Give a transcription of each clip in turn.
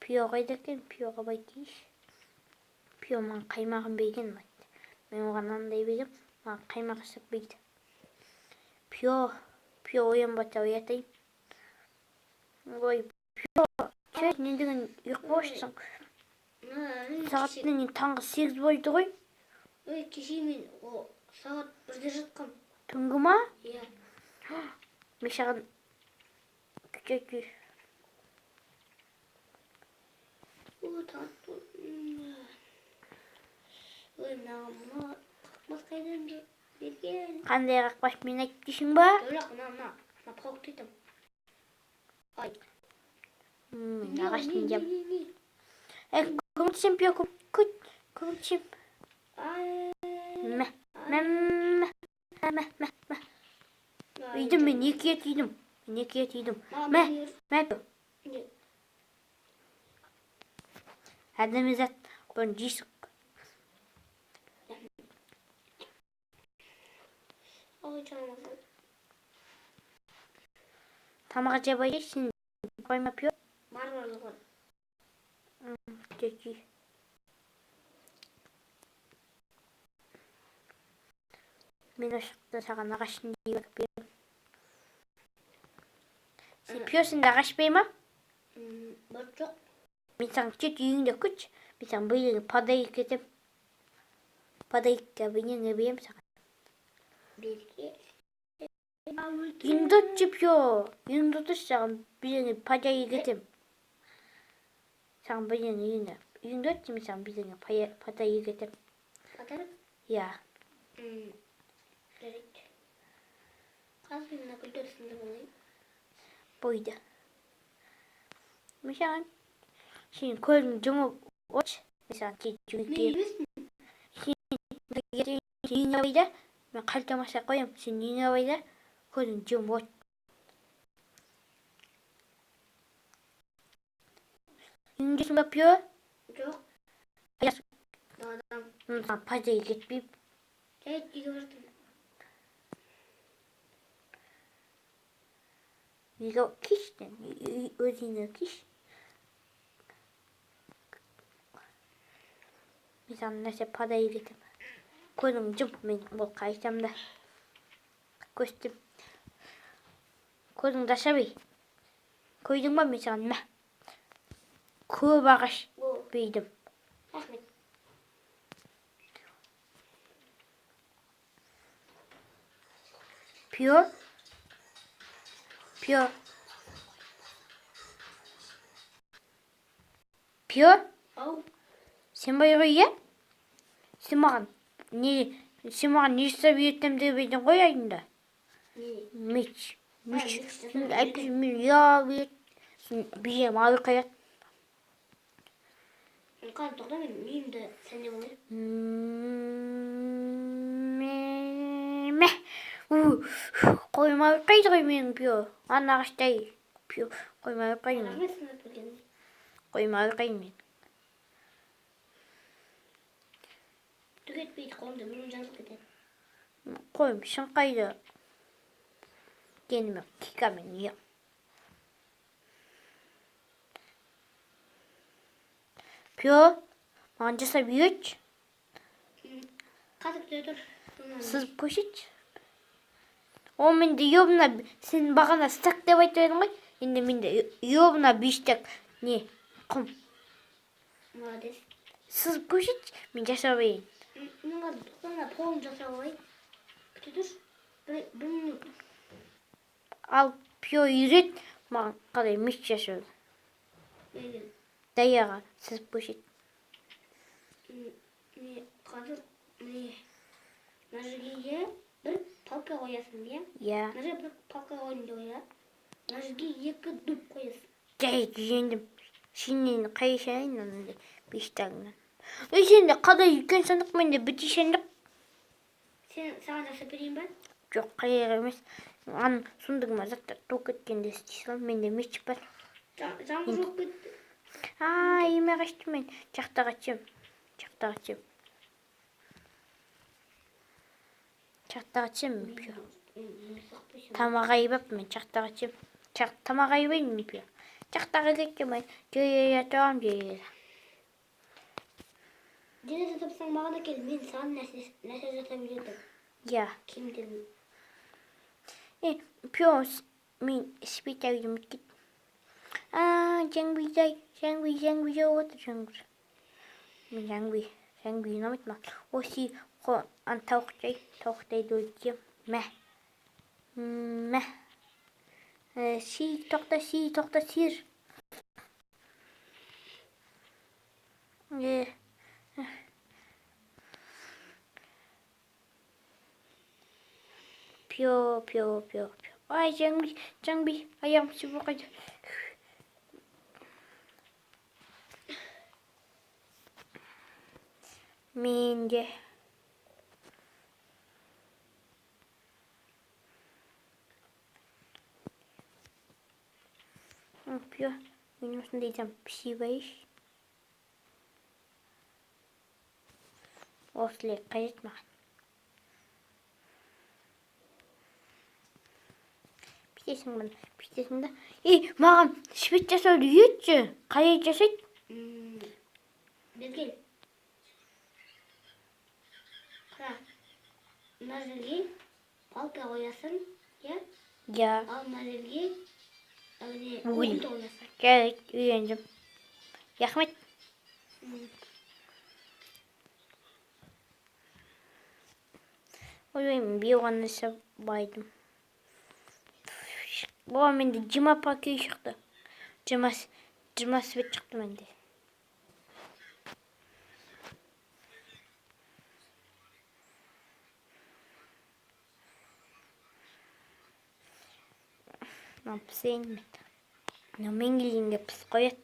Пио қайда екен? Пиоға байтейінші. Пио маған қаймағын берген ұнайды. Мен оған андай берем, маған қаймақ жасап берді. Пио, Пио оянбаса оятайын. Ой, Пио, сен не деген ұйықтап? Сағат не таңғы 8 болды ғой. Ой, кеше мен сағат 1-де жатқам. Түнгі ма? Иә. Мен саған күтеді. Ой, мына қақпас қайдан берген? Қандай қақпас, мен айтып дейсің ба? Жоқ, мына пауықты айтам. Ай. Мен ағаштың жеп. Көмектесем, Пио, көмектесем. Мә, мә, мә, мә, мә, мә. Үйдім, мен екіге түйдім. Мен екіге түйдім. Мә, мә, Пио. Әдемі зат, бұны жейсің. Ой, жаным. Тамақ жеп алайын, сен қойма, Пио. Бар, бар, бар. Жей. Мен осы жақта саған ағаштың жеп беремін. Сен, Пио, сенде ағаш бей ма? Бар, жоқ. Мен саған күтет үйіңде күт. Мен саған бірдеңе подарок етемін. Подарокқа бірдеңе беремін саған. Берге. Үйіңді ұтшы, Пио. Үйіңді ұтшы, саған бірдеңе подарок етемін. Саған бірдеңе үйіңде. Үйіңді ұтшы, мен саған бірдеңе подарок етемін. Подарок? Иә. Жарайды. Қазір мен мына гүлдерді сындырып алайын. Бойды. Мен саған сен көзіңді жұмып отшы. Мен саған тез жүгіріп Мен келемін. емеспін. Сен үйіңе бай да, мен қалтама салып қоямын. Сен үйіңе бай да, көзіңді жұмып от. Үйіңдесің ба, Пио? Жоқ. Аяс. Даладамын. Мен саған подарок етпеймін. Жарайды, үйге бардым. Үйге кеш, өз үйіңе кеш. Мен саған нәрсе подарок етемін. Көзіңді жұмып, мен бұл қайтамын да. Көстім. Көзіңді аша бей. Көйдің ба, мен саған мә. Көп ағаш бейдім. Рахмет. Пио? Пио? Пио? Ау. Сен бай ғой, иә? Сен маған не, сен маған не жасап үйретемін деп едің ғой айында? Не? Меч. Меч. А, меч жасап Әйтпесе мен ұялып ет. Сен бием алып қояды. Қазір тоқта, мен үйімді сәндеп алайын. Мә. Қоймай қойды ғой менің, Пио. Ана ағаштай, Пио, қоймай қойды мен. Рахмет сындырып бергеніңе. Қоймай қойды мен. Түк етпейді, қолымда мұрын жазылып кетеді. Қойым шыңқайды. Кеніме кикамен ем. Пио, маған жасап үйретші. Қазір күте тұр. Сызып көрсетші. О, менде ёбна, сен бағана стак деп айтып едің ғой. Енді менде ёбна 5 стак не, құм. Молодец. Сызып көрсетші, мен жасап алайын. Мен қазір тоқта, қолым жасап алайын. Күте тұршы. Бір минут. Ал, Пио, үйрет маған қалай меч жасауды. Неге? Даяға сызып көрсет. Не, қазір не, мына жерге бір палка қоясың, иә? Иә. Мына жерге бір палка қойдым деп ойла. Мына жерге екі дуб қоясың. Жай, жеңдім. Сенен қай шайын анандай 5 стагынан. Ей, сенде қалай үлкен сандық, менде бітей сандық. Сен саған жасап берейін ба? Жоқ, қайық емес. Аның сундығыма заттар толып кеткенде істей саламын. Менде меч бар. Жаңбыр жауып кетті. А, еме қаштым мен. Жақтаға түсемін. Жақтаға түсемін. Жақтаға түсемін, Пио. Тамақ айбап мен жақтаға түсемін. Тамақ айбайын мен, Пио. Шахтаға кеттім мен. Жерге жатамын, жерге. Жерде жатсаң маған әкел, мен саған нәрсе жасап үйретемін. Иә. Киімдерін. Пио, мен спектакль ұмытып кеттім. Жаңбырдай, жаңбыр, жаңбыр жауып отыр, жаңбыр. Мен жаңбыр, жаңбыр ұнамайды маған. Осы тауықтай, тауықтайды өлтірем. Мә. Мә. Си, тоқта, си, тоқта, сиыр. Пио, пио, пио, пио. Ай, жаңбыр, жаңбыр, аяғым су қойды. Мен де. Пио, мен осындай там пісіп алайыншы. Осылай қажет маған. Пісесің бұны, пісесің да. Ей, маған швед жасауды үйретші. Қалай жасайды? Бері кел. Қара. Мына жерге палка қоясың, иә? Иә. Ал мына жерге не, Уголь. угольді қоясың. Жарайды, үйрендім. Рахмет. Ойлаймын, биыл ғана байдым. Бұған менде 20 пакет шықты. 20 свет шықты менде. Мынау пісейін мен. Мынау мен келгенге пісіп қояды.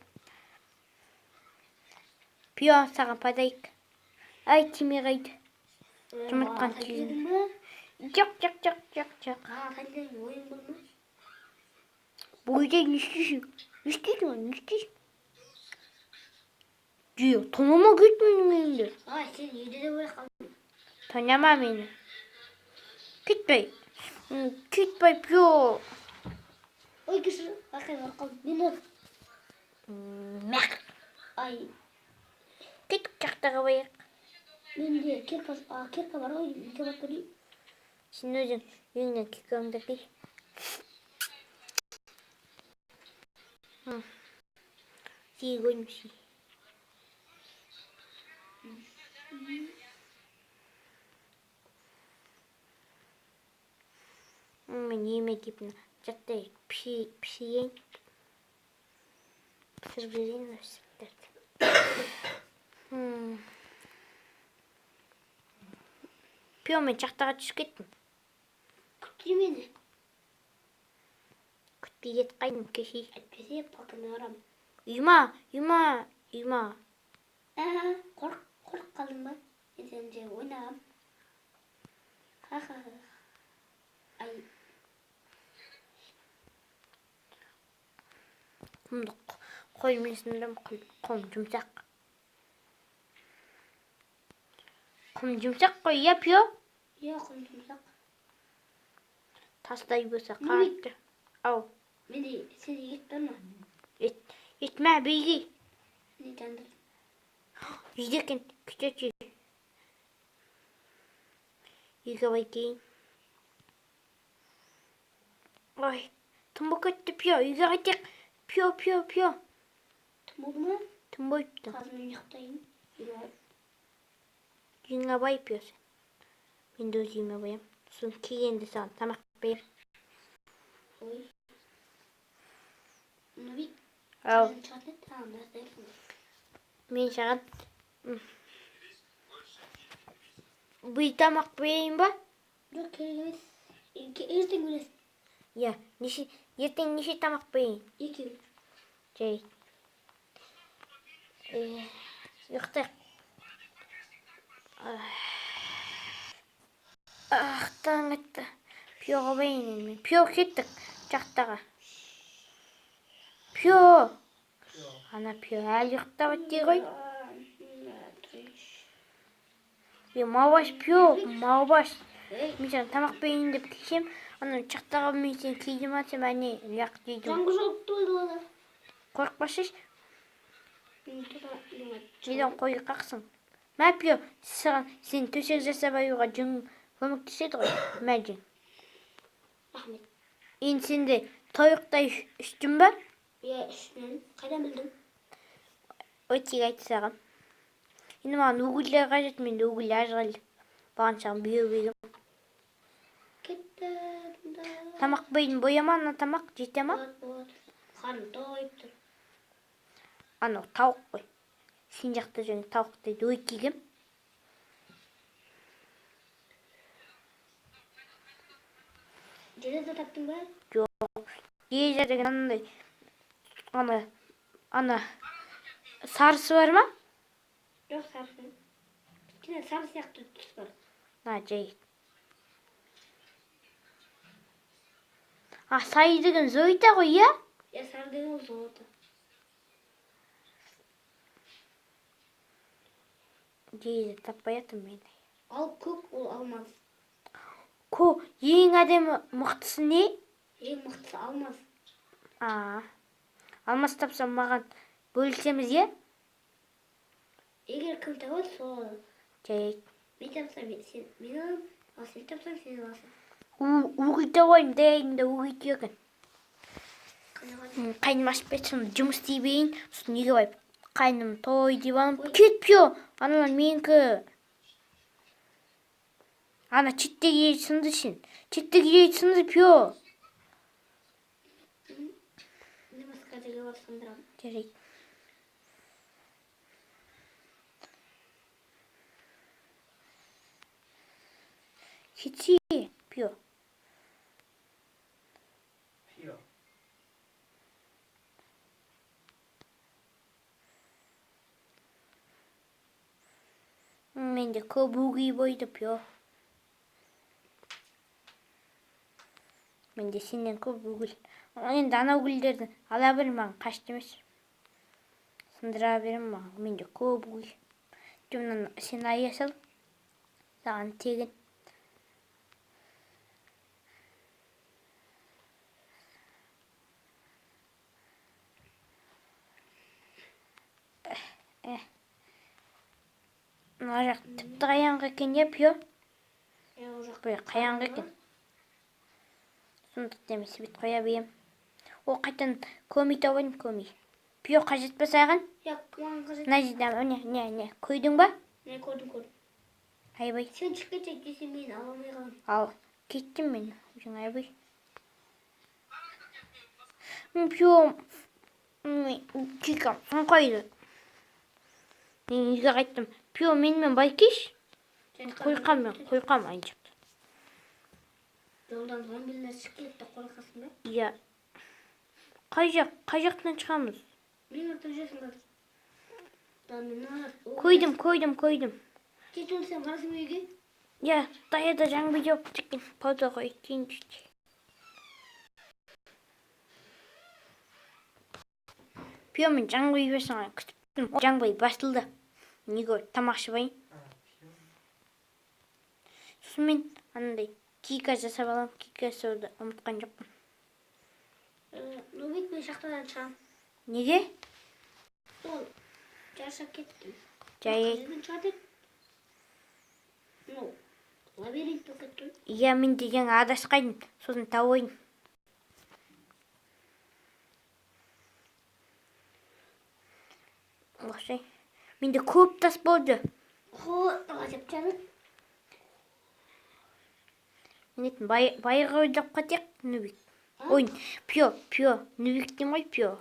Пио, саған падайық. Ай, тимей қойды. Жұмыртқан тидің бе? Жоқ, жоқ, жоқ, жоқ, жоқ. Қандай ойын бұл ма? Бұл үйде не істейсің? Не істейсің, не істейсің? Жүйе, тонама кет менің үйімді. Ай, сен үйде де өліп қалдың. Тонама мені. Кетпей. Кетпей, пио. Ой, кешір, ақай барып қалдым. Мен ол. Мәқ. Ай. Кет, жақтаға барайық. Менде кирка, кирка бар ғой, үйге барып көрейін. Сен өзің үйіңнен киркаңды әкел. Сүй көрмей сүй. Мен еме киіп жаттай пішейін. Пісіріп жіберейін осы сәттерді. Пио, мен шахтаға түсіп кеттім. Күтті мені. Күтпей кетіп қайдым кеше. Әйтпесе палкамен ұрам. Ұйма, ұйма, ұйма. Қорқып қалдың ба? Мен сені жай ойнағам. Ха-ха-ха. Ай. Құмды қолыммен сындырам, құм жұмсақ. Құм жұмсақ қой, иә, Пио? Иә, құм жұмсақ. Тастай болса Нурик. қатты. Ау. Менде сенде ет бар ма? Ет, ет мә, бейге. Не жандыр? Үйде екен, күтеді. Үйге барып келейін. Ой, түн болып кетті, Пио, үйге қайтайық. Пио, Пио, Пио. Түн болды ма? Түн болыпты. Қазір мен ұйықтайын. Үйге барып. Үйіңе бай, Пио, сен. Мен де өз үйіме барамын. Сосын келгенде саған тамақ беремін. Ой. Нурик. Ау. Шығатын еді, а, мына жерде. Мен саған бұл тамақ берейін ба? Жоқ, керек емес. Ертең бересің. Иә, ертең неше тамақ берейін? Екеу. Жарайды. Ұйықтайық. Ах, таң атты. Пиоға барайын енді мен. Пио, кеттік жақтаға. Пио. Ана Пио әлі ұйықтап жатыр ғой. Е, маубаш, Пио, маубаш. Мен саған тамақ берейін деп келсем, ана жақтаға мен сені кейдім атсам, әне лақ жейдім. Жаңбыр жауып тұр далада. Қорықпашы. Неден қорқақсың? Мә, Пио, саған сен төсек жасап аюға жүн көмектеседі ғой. Мә, жүн. Рахмет. Енді сенде тойықтай үш жүн ба? Иә, үш жүн. Қайдан білдің? Өтек айтты саған. Енді маған угольдер қажет, менде уголь аз қалды. Баған саған бүйе бүйгем. Кетті бұнда. Тамақ бейін бояма, ана тамақ жете ма? Болады, болады. Қарным тойып тұр. Анау тауық қой. Сен жақта жүрген тауық дейді, өтегім. Железо таптың ба? Жоқ. Железо деген анандай, ана сарысы бар ма? Жоқ, сарысы. Кішкене сары сияқты түс бар. На, жай. А, сай деген зойта ғой, иә? Иә, сары деген ол золото. Железо таппай жатырмын мен. Ал көк ол алмаз. Ко, ең әдемі мықтысы не? Ең мықтысы алмаз. А, алмаз тапсам маған бөлісеміз, иә? Егер кім табады, сол алады. Жарайды. Мен тапсам, сен, мен аламын, ал сен тапсаң, сен аласың. Уголь табайын, дайында уголь екен. Қайнаған. Қайным ашып кетсін, жұмыс істей берейін, сосын үйге барып қайным той деп аламын. Кет, Пио, аналар менікі. Ана четтегі ел сынды сен. Четтегі ел сынды, Пио. Мен басқа жерге барып сындырамын. Жарайды. Кетсе, Пио. Пио. Менде көп угли бойды, Пио. Менде сенен көп уголь. Енді ана угольдерді ала бер маған, қашты емес. Сындыра беремін маған. Менде көп уголь. Жоқ, мынаны сен ая сал. Саған тегін. Мына жақ тіпті қаяңғы екен, иә, Пио? Иә, ол жақ. Бұл қаяңғы екен. Сондықтан мен себет қоя беремін. О, қайтадан көмей табайын, көмей. Пио, қажет пе саған? Иә, маған қажет. Мына жерде, міне, не, не, көйдің ба? Не, көрдім, көрдім. Айбай. Сен шығып кетсең десем, мен ала алмай қаламын. Ал, кеттім мен. Өзің айбай. Пио, кикам, қойды. Мен үйге қайттым. Пио, менімен байкеш. Қойқам мен, қойқам ана жақта. Жолдан зомбилер шығып кетті, қорқасың ба? Иә. Қай жақ, қай жақтан шығамыз? Мен артта жүрсің қазір. Да, мен Көйдім, көйдім, көйдім. Кет өлсем, барасың үйге? Иә, даяда жаңбыр жауып кеткен. Пауза қой, кейін түсті. Пио, мен жаңбыр жаусын күтіп тұрмын. Жаңбыр басылды. Неге тамақ ішіп алайын. Сосын мен анандай кика жасап аламын. Кика жасауды ұмытқан жоқпын. Нубик, мен шахтадан шығамын. Неге? Сол, жаршап кеттім. Жай. Жерден шығады еді. Ну, лабиринт болып кетті. Иә, мен де жаңа адасқайдым. Сосын тауайын. Осылай. Менде көп тас болды. Хо, деп жатыр. Мен ертең байға ойлап кетейік, Нубик. Ой, Пио, Пио, Нубик деймін ғой, Пио.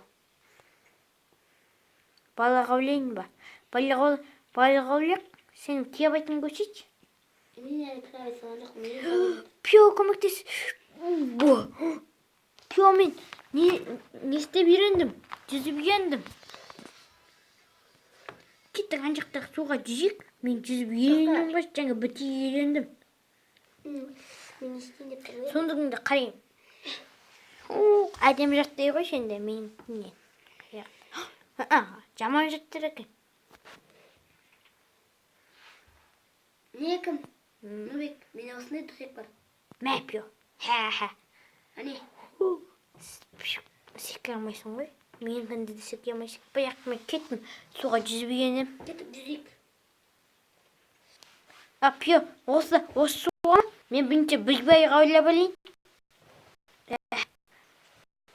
Балаға ойлайын ба? Балаға ойлайық, сен кебайтын көрсетші. Мен әлі кіре салған жоқпын. Пио, көмектес. Пио, мен не істеп үйрендім? Жүзіп үйрендім. Кеттік, ана жақтағы суға жүзейік. Мен жүзіп үйрендім ғой, жаңа біте үйрендім. Мен не істейін деп тұрмын. Сондығыңды қарайын. О, әдемі жаттай ғой сенде, менікінен. Жаман жаттар екен. Не кім? Нубик, менде осындай төсек бар. Мә, Пио. Ха-ха. Әне. Секіре алмайсың ғой. Менікінді де секіре алмайсың. Бірақ мен кеттім. Суға жүзіп үйренемін. Кеттік, жүзейік. А, Пио, осы суға мен бірінші бір байға ойлап алайын.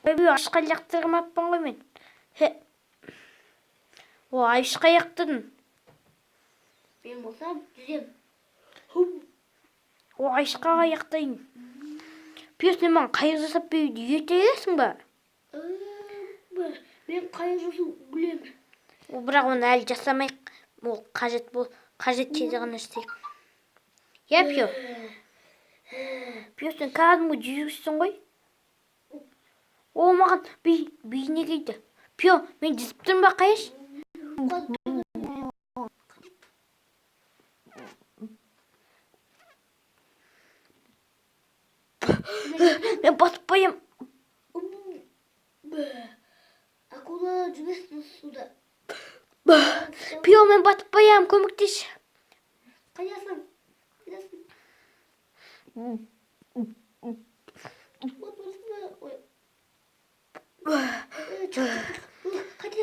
Ой, ашқа лақтырмаппын ғой мен. Хе. О, ашқа лақтырдым. Мен болсам жүзем. О, ашқа аяқтайын. Пио, сен маған қайық жасап беруді үйретесің ба? Мен қайық жасау білемін. О, бірақ оны әлі жасамайық. Ол қажет бол, қажет жерде ғана істейік. Иә, Пио? Пио, сен кәдімгі жүзгішсің ғой. О, маған бейне келді. Пио, мен жүзіп тұрмын ба, қаяш? Мен батып қоям. Акула жүзесің суда. Пио, мен батып қоям, көмектес. Қайдасың? Қайдасың?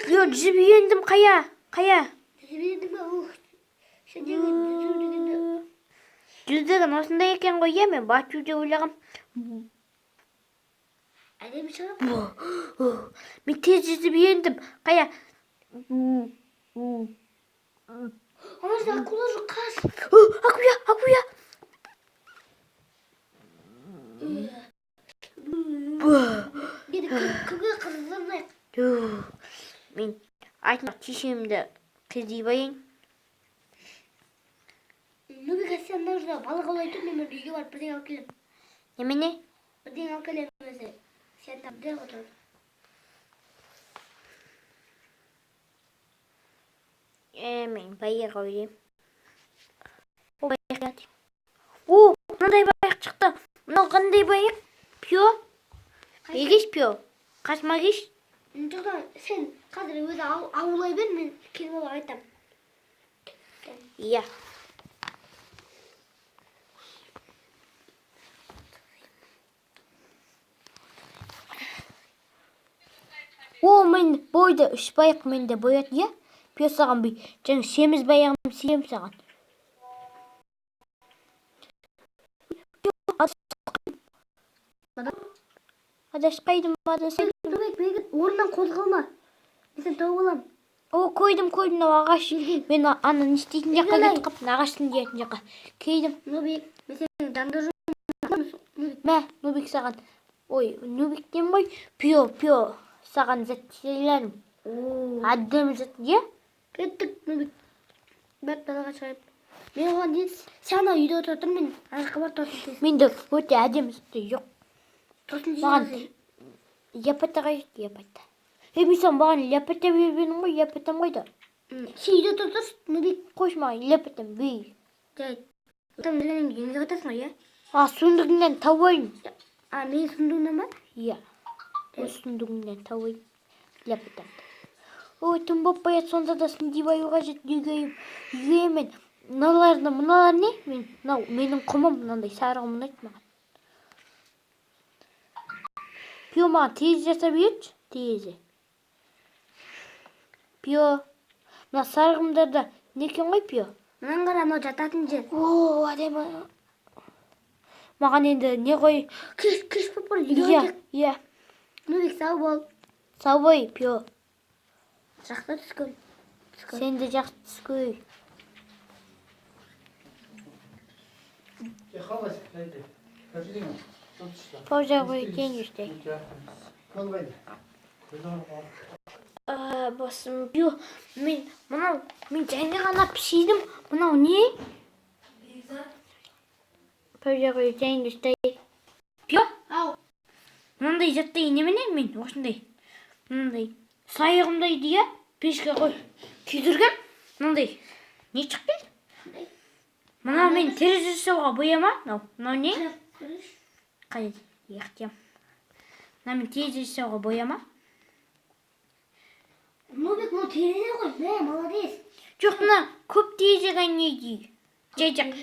Пио, жүзіп үйрендім, қая? Қая? Жүзіп үйрендің ба? Ух, сендегі жүзу дегенді. Жүзу деген осындай екен ғой, иә, мен бату деп ойлағам. Әдемі шығар. Мен тез жүзіп үйрендім. Қая? Ана жерде акула жүр, қаш. Акуя, акуя. Енді кімге қызығынайық? Мен айтма, шешемді қиздей байын. Нубик, сен мына жерде балық аулай тұр, мен бір үйге барып бірдеңе алып келемін. Немене? Бірдеңе алып келемін өзі. Сен там де отыр. Мен байық ойлаймын. О, байық. О, мынандай байық шықты. Мынау қандай байық? Пио? Егеш, Пио. Қасыма кеш. Жоқ, сен қазір өзі аулай бер, мен келіп алып айтамын. Иә. О, мен бойды үш байық менде бояды, иә? Пио, саған жаңа семіз баяғым сенем саған. Адашқайдым, адашқайдым. Нубик, бері орнынан қозғалма. Мен сені тауып аламын. О, койдым, койдым, мынау ағаш. Мен ана не істейтін жаққа кетіп қалыппын, ағаштың дейтін жаққа. Кейдім. Нубик, мен сенің жанында жүрмін. Нубик. Мә, Нубик саған. Ой, Нубик деймін ғой. Пио, Пио, саған зат сыйларым. Әдемі зат, иә? Кеттік, Нубик. Бәрі далаға шығайық. Мен оған дейін сен ана үйде отыра тұр, мен ана жаққа барып тосын тез. Менде өте әдемі зат жоқ. Тосын тез. Маған ляпата қажет, ляпата. Ей, мен саған маған ляпата беріп едің ғой, ляпатам қайда? Сен үйде отыра тұршы, Нубик. Қойшы маған ляпатам, бей. Жарайды. Там менің үйіңе қайтасың ғой, иә? А, сундугыңнан тауып. А, менің сундугымнан ба? Иә. Өз сундугыңнан тауып ляпатамды. Ой, түн болып барады, сонда да сындиып аю қажет, үйге үйге мен мыналарды, мыналар не? Мен мынау менің құмым, мынандай сары құм ұнайды маған. Пио, маған терезе жасап берші, терезе. Пио, мына сары құмдарда не екен ғой, Пио? Мынаны қара, мынау жататын жер. О, әдемі. Маған енді не қой? Кеш, кеш болып барады, үйге Иә, қайтайық. иә. Нубик, сау бол. Сау бой, Пио. Жақсы түс көр. Түс көр. Сен де жақсы түс көр. Басым. Пио, мен мынау, мен жаңа ғана пісірдім. Мынау не? Пауза қойып ұстай. Пио? Ау. Мынандай заттай немене мен осындай. Мынандай сайығымдай иә, пешке қой күйдіргем. Мынандай не шығып келді? Мынау мен терезе жасауға боя ма? Мынау, мынау не? Қай, яқтиям. Мынау мен терезе жасауға боя ма? Нубик, мынау терезе ғой. Мә, молодец. Жоқ, мына көп терезеге айнайды. Жай жақ.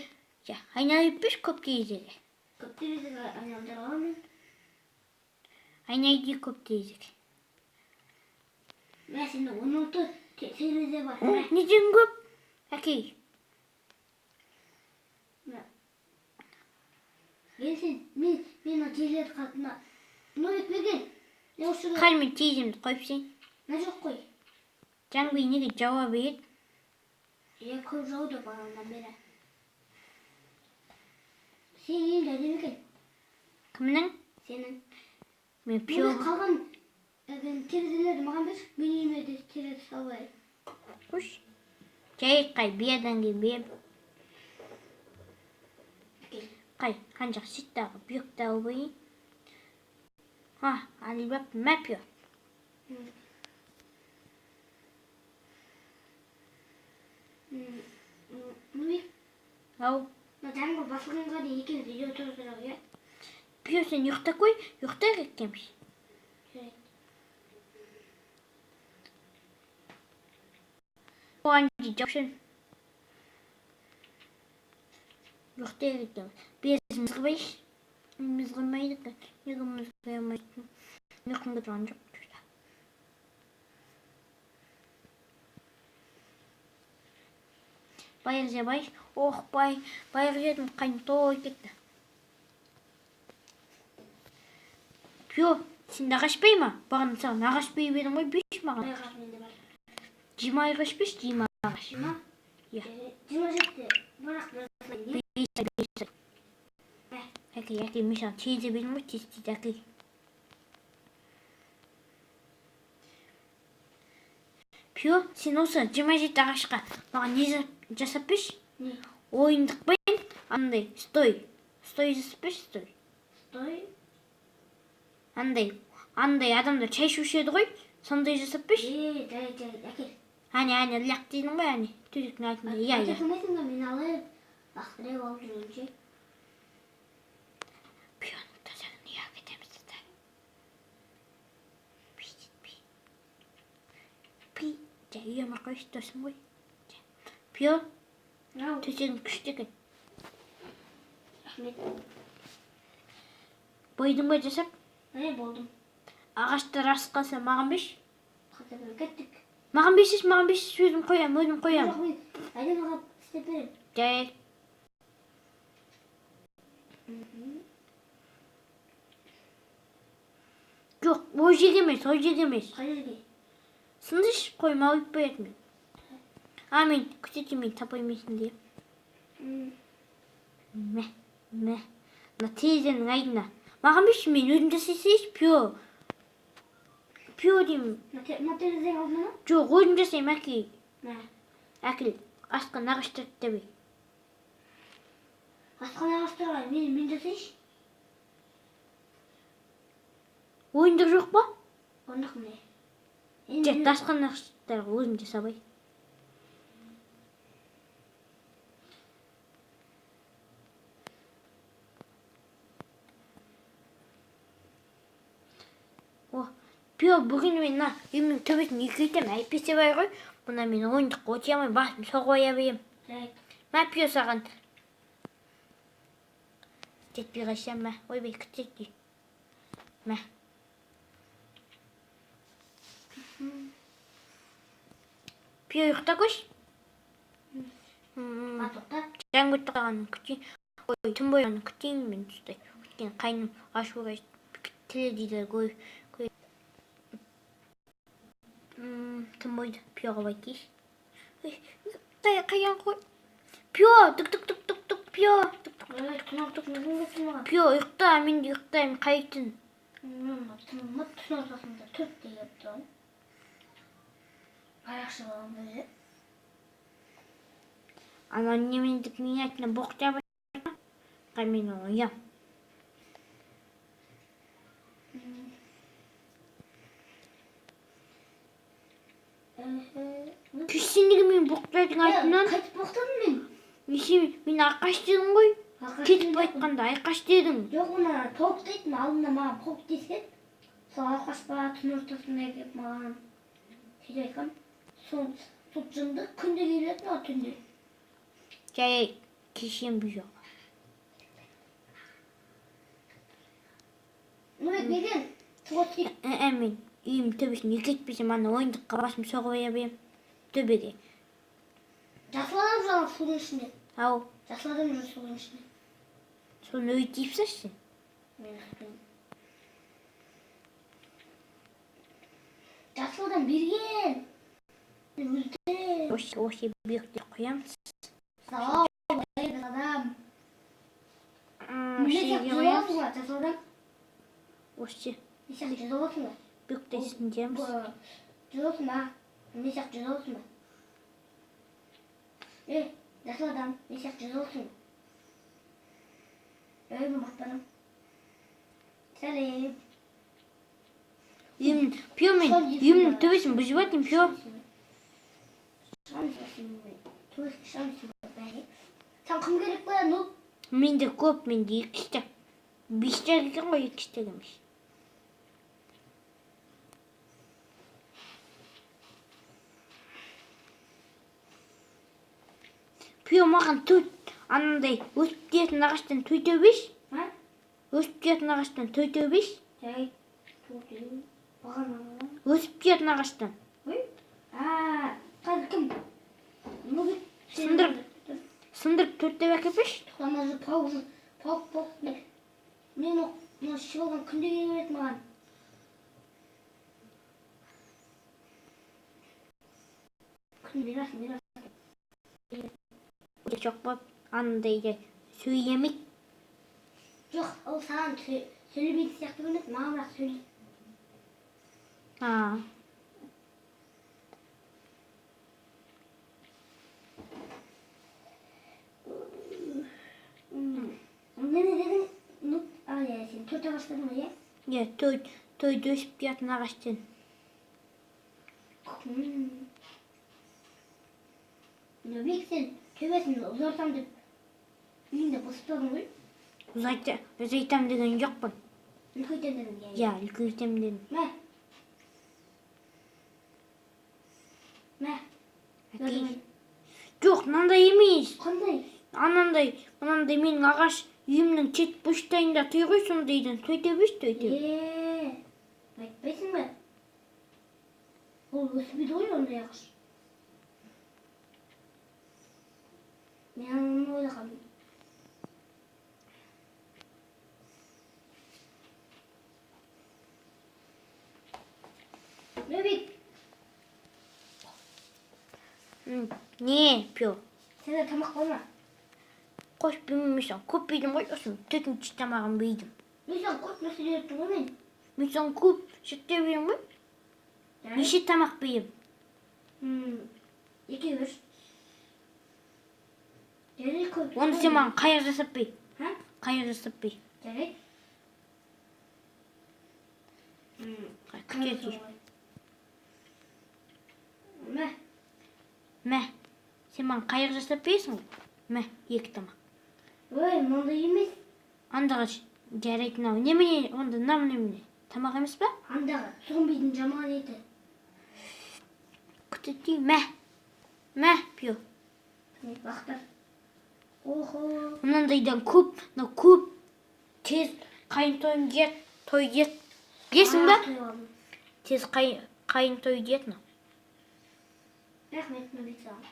Ja, айналып берші көп терезеге. Көп терезеге айналдыра аламын. Айнайды көп терезеге. Сенде 16 терезе бар. Неден көп? Әкей. Мен сен, мен терезелерді мына. Нұрбек, берген. Не осы жерге? Қар, мен тереземді қойып сен. Мына жоқ қой. Жаңбыр неге жауа береді? Иә, көп жауды бағанадан бері. Сенің үйің әдемі екен. Кімнің? Сенің. Мен Пио. пио. Қалған терезелерді маған берші. Мен үйіме де терезе салып алайын. Қош. Жай қай, биядан кейін берем. Әкел. Қай, қанша сүттағы бүйекті алып қояйын. А, алып мә пио. Нұрбек, Ау. мына жаңбыр басылғанға дейін екеуміз үйде отырып тұрайық, иә? Пио, сен ұйықта қой, ұйықтайық екеуміз. Жарайды. Оған дейін жаусын. Ұйықтайық екеуміз. Без мызғымайшы. Мызғымайды екен. Неге мызғымайсың? Ұйқым келіп жоқ. Байыр же бай. Ох, бай. Байыр жедім, қайын той кетті. Пио, сен ағаш бей ма? Бағана саған ағаш бей бердім ғой, беш маған. Қай ағаш менде бар? 20 ағаш беш, 20 ағаш. 20? Иә. 27. Бірақ бір салайын, иә? 5, 5. Әкей, әкей, мен саған терезе бердім ғой, тез тез әкей. Пио, сен осы 27 ағашқа маған не жасап берші? Не? Ойындықпен андай стой. Стой жасап берші, стой. Стой. Андай, андай адамдар шай ішуші еді ғой, сондай жасап берші. Е, жарайды, жарайды, әкел. Әне, әне, лақ дедің ғой, әне. Төсектің артында. Иә, Әке иә. салмайсың ба, мен алып, лақтырып алып жүргенше. Пионың төсегін ұя кетеміз да. Пи, пи. Пи, жа, ұяма қойшы досым ғой. Жа. Пио, Ау, төсегің күшті екен. Рахмет. Бойдың ба жасап? Е, болдым. Ағаштар асып қалса маған берші. Қазір бір кеттік. Маған берші, маған берші, өзім қоямын, өзім қоямын. Жоқ, мен әдемі қылып істеп беремін. Жарайды. Жоқ, ол жерге емес, ол жерге емес. Қай жерге? Сындыршы қойма, ойып қояды мен. А, мен күтетін, мен тапа алмайсың деп. Мә, мә. Мына терезенің айдына. Маған берші, мен өзім жасай салайыншы, пио. Пио деймін. Мына терезенің алдына ма? Жоқ, өзім жасаймын, әкел. Мә. Әкел, асқан ағаштарды табай. Асқан ағаштарға мен жасайыншы. Ойындық жоқ па? Ойындық міне. Жоқ, асқан ағаштарға өзім жасабай. О, пио, бүгін мен мына үйімнің төбесін екі етемін, әйтпесе бар ғой, мына мен ойындыққа өте алмай басым соғып қоя беремін. Жарайды. Мә, пио, саған. Жетпей қалсам, мә, ойбай, күтеді. Мә. Пио, ұйықта көш. А, тоқта. Жаңбыр тоқтағанын күтейін. Ой, түн бойы күтейін мен түсті. Өйткені қайным ашуға тіле дейді ғой. Түн бойы пиоға байтейші. Қаян қой. Пио, тук тук тук тук тук, пио. Тук тук. Ой, түн тук тук. Пио, ұйықта, мен де ұйықтаймын, қай түн? Мен түн ортасында 4-те келіп тұрмын. Аяқшы балам өзі. Ана немендік мен айтына боқ жабы. Қай мен оям. Кешсен неге мен боқтайдың артынан? Қайтып боқтадым мен. Неше мен айқаш дедің ғой? Айқаш Кетіп деген жоқпын. айтқанда айқаш дедің. Жоқ, оны тауық дейтін, алдында маған қауіп дескен. Сол айқаш ба, түн ортасында келіп маған сөйтіп айтқан. Сол жынды күнде келетін ғой түнде. Жай кешем бұл жоқ. Нұрбек, берген. Суға түсейік. Мен Үйім төбесін үлкейтпесем, ана ойындыққа басым соғып аяп ем төбеге. Жасыл адам жүр судың ішінде. Ау. Жасыл адам жүр судың ішінде. Соны өйтіп сен. Мен жасыл адам берген. Өлтір. Осы биікте қоямыз. Сау, адам. Осы жерге қоямыз. Жасыл адам. Осы. Не сияқты жүзе аласың ба? Биікте үстіндеміз. Жүзе аласың ба? Не сияқты жүзе аласың ба? Ей, жасыл адам, не сияқты жүзе аласың ба? Ей, мен бақпадым. Сәлем. Үйімнің, пио мен үйімнің төбесін бұзып жатырмын, пио. Сен кім керек па, ну? Менде көп, менде 2 штак. 5 штак екен ғой, 2 штак емес. Пио маған төрт анандай өсіп кететін ағаштан төртеу беш. А? Өсіп кететін ағаштан төртеу беш. Жай, төртеу. Бағана. Өсіп кететін ағаштан. Ой? А, қазір кім? Нубик. Сындырып. Сындырып төртеу әкеп беш. Ана же паук, паук, паук. Мен мына ішіп алған күнде келе береді маған. Күн мирас, мирас. Жоқ болып анандай сөйлемейді. Жоқ, ол саған сөйлемейтін сияқты көрінеді, маған бірақ сөйлейді. А. Не дедің? Ну, а, иә, сен төрт ағаш дедің ғой, иә? Иә, төрт өсіп кететін ағаштан. Нубик, сен төбесін ұзартам деп үйіңді бұзып тастадың ғой? Ұзайтам деген жоқпын. Үлкейтем дедің, иә. Иә, үлкейтем дедім. Мә. Мә. Әкей. Жоқ, мынандай емес. Қандай? Анандай, мынандай менің ағаш үйімнің шет бұрыштайында тұй ғой, сондайдан төртеу беш, төртеу. Е, айтпайсың ба? Ол өспейді ғой ондай ағаш. Мен оны ойлағанмын. Нубик. Не, пио? Сенде тамақ бар ма? Қош, білмеймін, сен көп бейдім ғой, сосын төртінші тамағын бейдім. Мен саған көп нәрсе үйреттім ғой мен. Мен саған көп сүттер бердім ғой. Неше тамақ бейдім? Екеу бір. Жарайды, көп. Онда сен маған қайыр жасап бей. Ха? Қайыр жасап бей. Жарайды. Күтеді. Мә. Мә. Сен маған қайыр жасап бересің ғой? Мә, 2 тамақ. Ой, мындай емес. Андағы жарайды мынау. Немене, онда мынау немене? Тамақ емес пе? Андағы зомбидің жаман еті. Күтеді. Мә. Мә, пио. Бақтар. Охо. Мынандайдан көп, мынау көп. Тез қайын тойын жет, той жет. Білесің бе? Тез қайын той жет мынау. Рахмет, Нубик саған.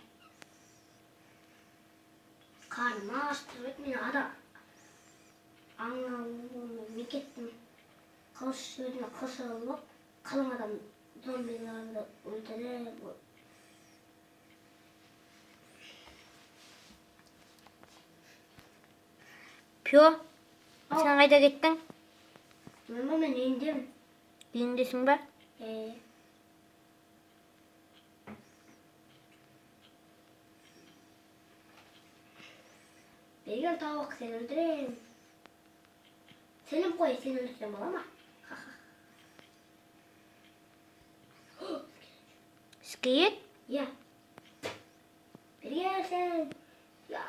Қарным аш тұрып еді, мен адам аңнан кеттім. Қылыш өзіме қылыш алып, қалың адам зомбиларды өлтіріп. Пио, сен қайда кеттің? Мен үйіндемін. Үйіндесің бе? Е. Берген тауық, сені өлтірем. Сенім қой, сені өлтірсем бола ма? Скелет? Иә. Берген сен. Я.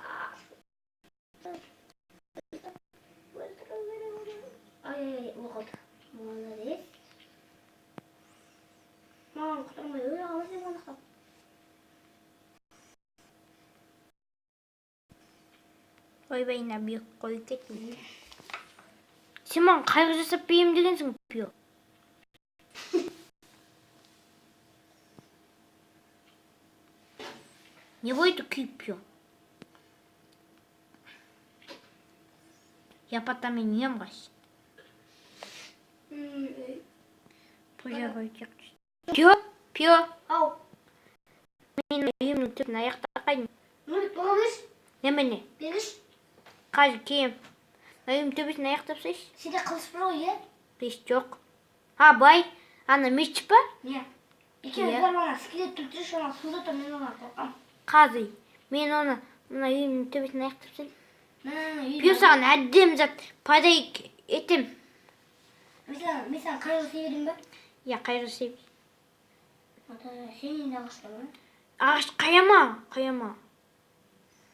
Ай, ай, ай, оқылды. Молодец. Маған құтырмай өле қалмас еді оны. Ойбай, мына биік қойып кеттім. Сен маған қайғы жасап беремін дегенсің, пио. Не болды күйіп, Пио? Я потом ем қаш. Пио, Пио. Ау. Мен үйімнің түбін аяқта қайдым. Нурик, маған берші. Немене? Бергіш. Қазір кием. Үйімнің төбесін аяқтап тастайшы. Сенде қылыш бар ғой, иә? Бес жоқ. А, бай. Ана меч па? Иә. Екеуміз Иә. барып ана скелет өлтірші, ана суда тұр, мен оған қорқамын. Қазір. Мен оны мына үйімнің төбесін аяқтап тастайын. Мына үйдің- Пио, саған әдемі зат подарок етем. Мен саған қайыр жасай берейін ба? Иә, қайыр жасай. Ата, сенен де ағаш бар ма? Ағаш қаяма, қаяма.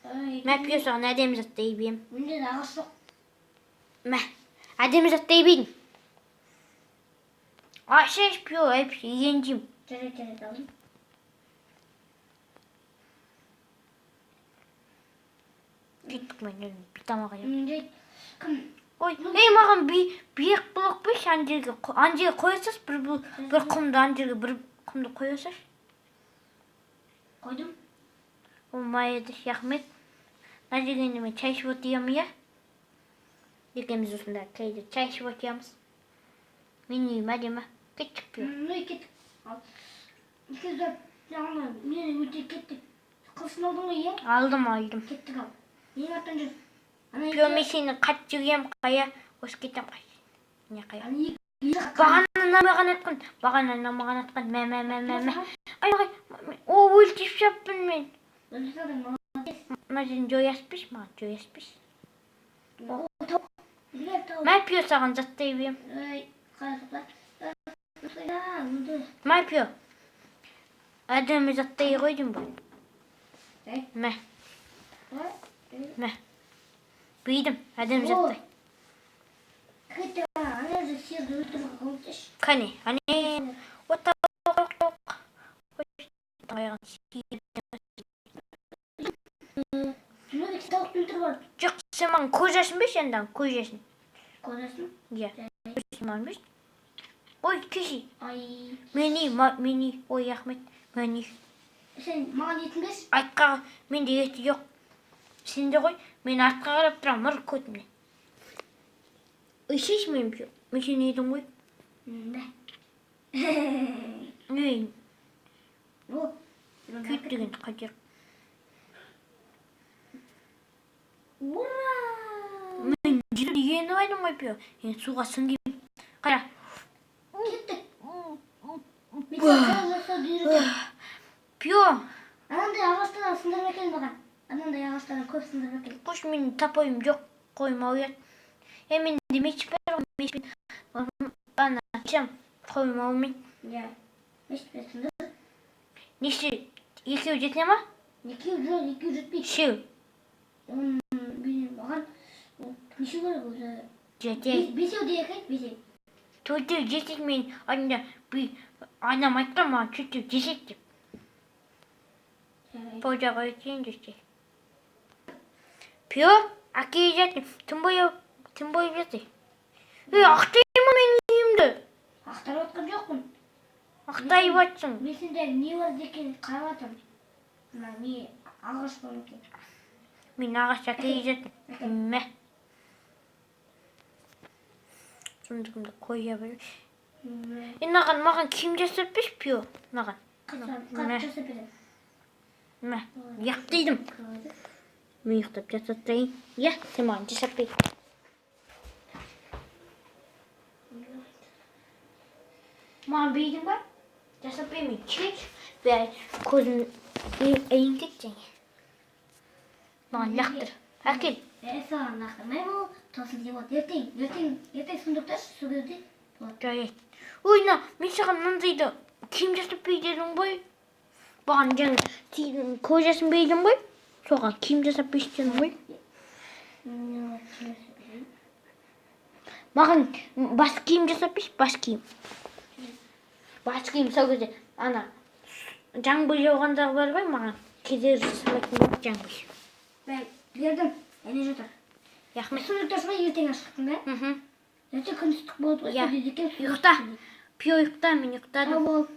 Ай, Мә, Пио, саған әдемі зат дейіп ем. Менде де ағаш жоқ. Мә, әдемі зат дейіп едім. Ашаш, Пио, әп, егенжім. Жарайды, жарайды, алдым. Кеттік мен, өзім бір тамақ жеп. Менде кім? Ой, ей, маған биік блок берші, ана жерге, ана жерге қоя салшы, бір құмды, ана жерге бір құмды қоя салшы. Қойдым. О, майды, рахмет. Мына жерге енді мен чай ішіп отырамын, иә? Екеуміз осында кейде чай ішіп отырамыз. Менің үйім әдемі. Кеттік, Пио. Ну, кеттік. Ал. Екеуміз барып, ана мені өлтіріп кеттік. Қылышын алдың ғой, иә? Алдым, алдым. Кеттік ал. Менің артымнан жүр. Ана Пио, мен сені қатты жүгем, қая, осы кетем, қая. Не қая? Ана екі Бағана маған атқан, бағана маған атқан, мә, мә, мә, мә, мә. Ай, ай, о, өлтіріп жаппын мен. Өлтірдің, молодец. Мына жерін жояспиш, маған жояспиш. О, тауық. Жүр, тауық. Мә, Пио, саған заттай берем. Ой, қалай тоқта? Өлді. Мә, Пио. Әдемі заттай қойдым ба? Эй, Мә, ой. мә. Бүйдім, әдемі заттай. Кетті, ана жерде сиырды өлтіруге көмектесші. Қане, әне. О, тауық, тауық. Ой, аяғын сиыр. Нурик, тауықты өлтіріп ал. Жоқ, сен маған көз берші енді, көз жасын. Көзасын? Иә, көз маған берші. Ой, кеші. Ай. Мені, мені, ой, рахмет, мені. Сен маған етін берші. Айтқа, менде еті жоқ. Сенде ғой, мен артқа қарап тұрамын, ұр көтімнен. Ішеш мен, Пио. Мен сені едім ғой. Мә. Ей, О, күйт деген қажет. Ура! Мен еніп алдым ғой, Пио. Енді суға сүңгимін. Қара. Кеттік. Мен саған қайыр жасауды үйретемін. Пио, Анандай ағаштардан сындырып әкел маған. Анандай ағаштардан көп сындырып әкел. қош, менің тапойым жоқ, қойым ұят. Е, менде меч бар ғой, мечпен ана ішем, қойым аумен. Иә. Мешітпен сындыр. Неше, екеу жете ма? Екеу жоқ, екеу жетпейді. Үшеу. Оның маған неше керек өзі? Жетеді. Бесеу де екен, бесеу. Төртеу жетеді, мен анда анам айтқан маған төртеу жетеді деп. Жарайды. Пауза қояйын десе. Пио, әкеле жатыр. Түн бойы, түн бойы жатыр. Ей, ақтайма менің үйімді. Ақтарып жатқан жоқпын. Ақтайып жатсың. Мен сенде не бар екенін қарап жатырмын. Мына не ағаш бар екен. Мен ағаш әкеле жатырмын. Мә. Сундугымды қоя бер. Мә. Е, маған, маған киім жасап берші, Пио. Маған. Қазір жасап беремін. Мә, ұйықтайдым. Мен ұйықтап жасатайын. Иә, сен маған жасап бер. Маған бердің ба? Жасап бер, мен чек. Бәрі көзім ілініп кетті және. Маған лақтыр. Әкел. Е, саған лақтырмаймын ол. Тосын деп болады. Ертең, ертең, ертең сундукташы, сол кезде болады. Жарайды. Ой, мына, мен саған мынандайды киім жасап бер дедім ғой. Маған жаңа кожасын бердің ғой. Соған киім жасап берші дедім ғой. Маған бас киім жасап берші, бас киім. Бас киім сол кезде ана жаңбыр жауғандағы бар ғой, маған кедергі жасамайтын болып жаңбыр. Мен бердім, әне жатыр. Рахмет. Сундукташы ғой, ертең ашықтың ба? Мхм. Ертең күн ыстық болады ғой, Иә. сол кезде екен Ұйықта. Пио ұйықта, мен ұйықтадым. Сау бол.